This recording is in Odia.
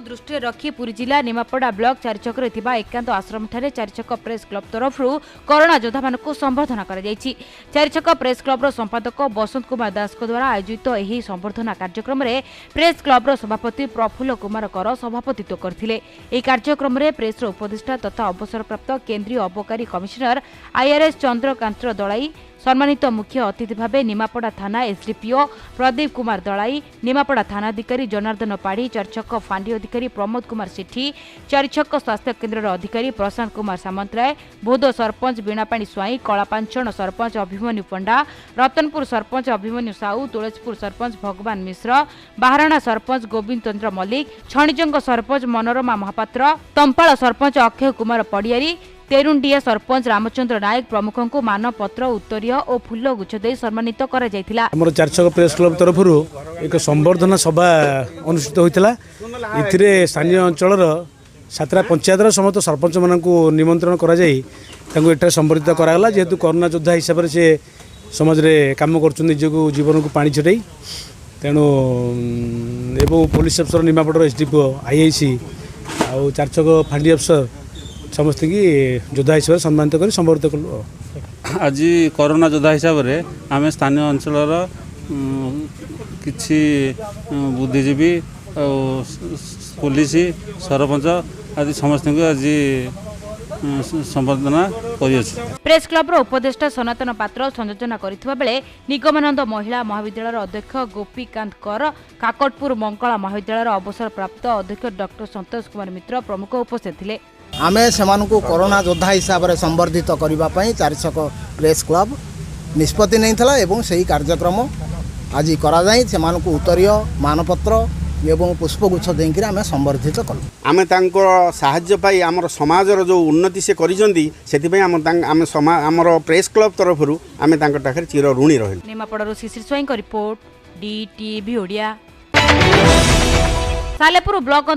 ଦୃଷ୍ଟିରେ ରଖି ପୁରୀ ଜିଲ୍ଲା ନିମାପଡ଼ା ବ୍ଲକ ଚାରିଛକରେ ଥିବା ଏକାନ୍ତ ଆଶ୍ରମଠାରେ ଚାରିଛକ ପ୍ରେସ୍ କ୍ଲବ ତରଫରୁ କରୋନା ଯୋଦ୍ଧାମାନଙ୍କୁ ସମ୍ବର୍ଦ୍ଧନା କରାଯାଇଛି। ଚାରିଛକ ପ୍ରେସ୍ କ୍ଲବର ସମ୍ପାଦକ ବସନ୍ତ କୁମାର ଦାସଙ୍କ ଦ୍ୱାରା ଆୟୋଜିତ ଏହି ସମ୍ବର୍ଦ୍ଧନା କାର୍ଯ୍ୟକ୍ରମରେ ପ୍ରେସ୍ କ୍ଲବର ସଭାପତି ପ୍ରଫୁଲ୍ଲ କୁମାର କର ସଭାପତିତ୍ୱ କରିଥିଲେ। ଏହି କାର୍ଯ୍ୟକ୍ରମରେ ପ୍ରେସ୍ର ଉପଦେଷ୍ଟା ତଥା ଅବସରପ୍ରାପ୍ତ କେନ୍ଦ୍ରୀୟ ଅବକାରୀ କମିଶନର ଆଇଆର୍ଏସ୍ ଚନ୍ଦ୍ରକାନ୍ତ ଦଳାଇ ସମ୍ମାନିତ ମୁଖ୍ୟ ଅତିଥି ଭାବେ ନିମାପଡ଼ା ଥାନା ଏସ୍ଡିପିଓ ପ୍ରଦୀପ କୁମାର ଦଳାଇ, ନିମାପଡ଼ା ଥାନାଧିକାରୀ ଜନାର୍ଦ୍ଦନ ପାଢ଼ୀ, ଚାରିଛକ ଫାଣ୍ଡି ଅଧିକାରୀ ପ୍ରମୋଦ କୁମାର ସେଠୀ, ଚାରିଛକ ସ୍ୱାସ୍ଥ୍ୟ କେନ୍ଦ୍ରର ଅଧିକାରୀ ପ୍ରଶାନ୍ତ କୁମାର ସାମନ୍ତରାୟ, ବୌଦ୍ଧ ସରପଞ୍ଚ ବୀଣାପାଣି ସ୍ୱାଇଁ, କଳାପାଞ୍ଚଣ ସରପଞ୍ଚ ଅଭିମନ୍ୟୁ ପଣ୍ଡା, ରତନପୁର ସରପଞ୍ଚ ଅଭିମନ୍ୟୁ ସାହୁ, ତୁଳସୀପୁର ସରପଞ୍ଚ ଭଗବାନ ମିଶ୍ର, ବାହାରଣା ସରପଞ୍ଚ ଗୋବିନ୍ଦ ଚନ୍ଦ୍ର ମଲ୍ଲିକ, ଛଣିଜଙ୍ଗ ସରପଞ୍ଚ ମନୋରମା ମହାପାତ୍ର, ତମ୍ପାଳ ସରପଞ୍ଚ ଅକ୍ଷୟ କୁମାର ପଡ଼ିଆରୀ, ତେରୁଣ୍ଡିଆ ସରପଞ୍ଚ ରାମଚନ୍ଦ୍ର ନାୟକ ପ୍ରମୁଖଙ୍କୁ ମାନପତ୍ର, ଉତ୍ତରୀୟ ଓ ଫୁଲଗୁଚ୍ଛ ଦେଇ ସମ୍ମାନିତ କରାଯାଇଥିଲା। ଆମର ଚାରିଛକ ପ୍ରେସ୍ କ୍ଲବ ତରଫରୁ ଏକ ସମ୍ବର୍ଦ୍ଧନା ସଭା ଅନୁଷ୍ଠିତ ହୋଇଥିଲା। ଏଥିରେ ସ୍ଥାନୀୟ ଅଞ୍ଚଳର 7ଟା ପଞ୍ଚାୟତର ସମସ୍ତ ସରପଞ୍ଚମାନଙ୍କୁ ନିମନ୍ତ୍ରଣ କରାଯାଇ ତାଙ୍କୁ ଏଠାରେ ସମ୍ବର୍ଦ୍ଧିତ କରାଗଲା। ଯେହେତୁ କରୋନା ଯୋଦ୍ଧା ହିସାବରେ ସେ ସମାଜରେ କାମ କରୁଛନ୍ତି ନିଜକୁ ଜୀବନକୁ ପାଣି ଛିଟେଇ, ତେଣୁ ଏବଂ ପୋଲିସ ଅଫିସର, ନିମାପଡ଼ର S D P O, I I C ଆଉ ଚାରିଛକ ଫାଣ୍ଡି ଅଫିସର ସମସ୍ତଙ୍କୁ ଯୋଦ୍ଧା ହିସାବରେ ସମ୍ମାନିତ କରି ସମ୍ବର୍ଦ୍ଧିତ କଲୁ। ଆଜି କରୋନା ଯୋଦ୍ଧା ହିସାବରେ ଆମେ ସ୍ଥାନୀୟ ଅଞ୍ଚଳର କିଛି ବୁଦ୍ଧିଜୀବୀ ଆଉ ପୋଲିସ, ସରପଞ୍ଚ ଆଦି ସମସ୍ତଙ୍କୁ ଆଜି ସମ୍ବର୍ଦ୍ଧନା କରିଅଛୁ। ପ୍ରେସ୍ କ୍ଲବର ଉପଦେଷ୍ଟା ସନାତନ ପାତ୍ର ସଂଯୋଜନା କରିଥିବା ବେଳେ ନିଗମାନନ୍ଦ ମହିଳା ମହାବିଦ୍ୟାଳୟର ଅଧ୍ୟକ୍ଷ ଗୋପୀକାନ୍ତ କର, କାକଟପୁର ମଙ୍ଗଳା ମହାବିଦ୍ୟାଳୟର ଅବସରପ୍ରାପ୍ତ ଅଧ୍ୟକ୍ଷ ଡକ୍ଟର ସନ୍ତୋଷ କୁମାର ମିତ୍ର ପ୍ରମୁଖ ଉପସ୍ଥିତ ଥିଲେ। ଆମେ ସେମାନଙ୍କୁ କରୋନା ଯୋଦ୍ଧା ହିସାବରେ ସମ୍ବର୍ଦ୍ଧିତ କରିବା ପାଇଁ ଚାରିଛକ ପ୍ରେସ୍ କ୍ଲବ ନିଷ୍ପତ୍ତି ନେଇଥିଲା ଏବଂ ସେହି କାର୍ଯ୍ୟକ୍ରମ ଆଜି କରାଯାଇ ସେମାନଙ୍କୁ ଉତ୍ତରୀୟ, ମାନପତ୍ର ଏବଂ ପୁଷ୍ପଗୁଚ୍ଛ ଦେଇକରି ଆମେ ସମ୍ବର୍ଦ୍ଧିତ କଲୁ। ଆମେ ତାଙ୍କର ସାହାଯ୍ୟ ପାଇ ଆମର ସମାଜର ଯେଉଁ ଉନ୍ନତି ସେ କରିଛନ୍ତି, ସେଥିପାଇଁ ଆମ ଆମେ ଆମର ପ୍ରେସ୍ କ୍ଲବ ତରଫରୁ ଆମେ ତାଙ୍କ ପାଖରେ ଚିର ଋଣୀ ରହିଲୁ। ନିମାପଡ଼ାରୁ ଶିଶିର ସ୍ୱାଇଁଙ୍କ report, DTV Odia. Salepur block